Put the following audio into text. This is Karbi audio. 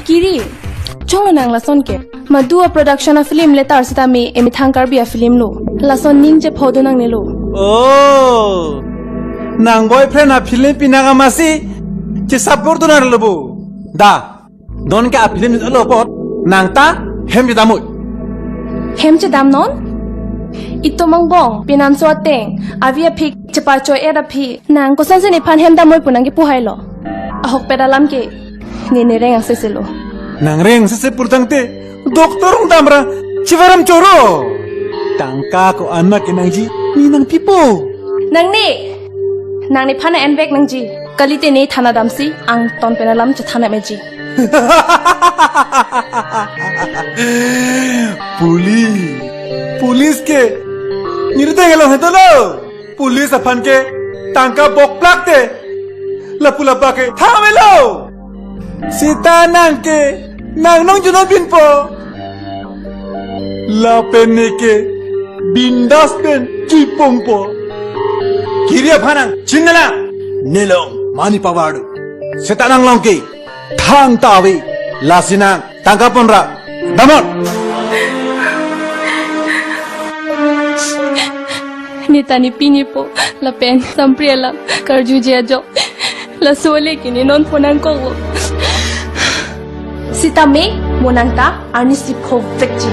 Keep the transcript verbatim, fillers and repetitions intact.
Kiri, chonglo nang lason ke. Madu a production a film le tar sitame emethang Karbi a film lo. Lason ning chepho do nangne lo. Oh, nang boyfriend a film pinang amatsi chesap bor do nang lo bo. Da, non ke a film lo apot nang ta hem chedam noi. Hem chedam non? Itum angbong, pinanso ateng, avi aphik, chepachoi-et aphi. Nang kosonsi nephan hem dam noi pu nang kipu hai lo. Ahokpet alam ke, ne nereng angsese lo. Nang reng sese pur tangte, doctor ong damra, chivaram choro. Tangka ko-an ma ke nangji, ne nangpipo. Nangne, nang nephan envek nangji. Kalite ne thana damsi, angton pen alam chethan meji. Police, police ke, nirde gelo hetolo. Police aphan ke tangka bokplak te. Lapu laba ke tha avelo. Sita nang ke nang nong juno binpo. Lapen ne ke bindas pen chipongpo. Kiri aphan nang chinela. Nelong mani pavadu. Sita nang long ke thang ta ave. Lasi nang tangka ponra. Damot. Ne ta nepi nepo lapen sampri alam karjuji ajok. Laso le ke ne non pho nangkoklo. Sitame mo nang ta arnisi phovekji.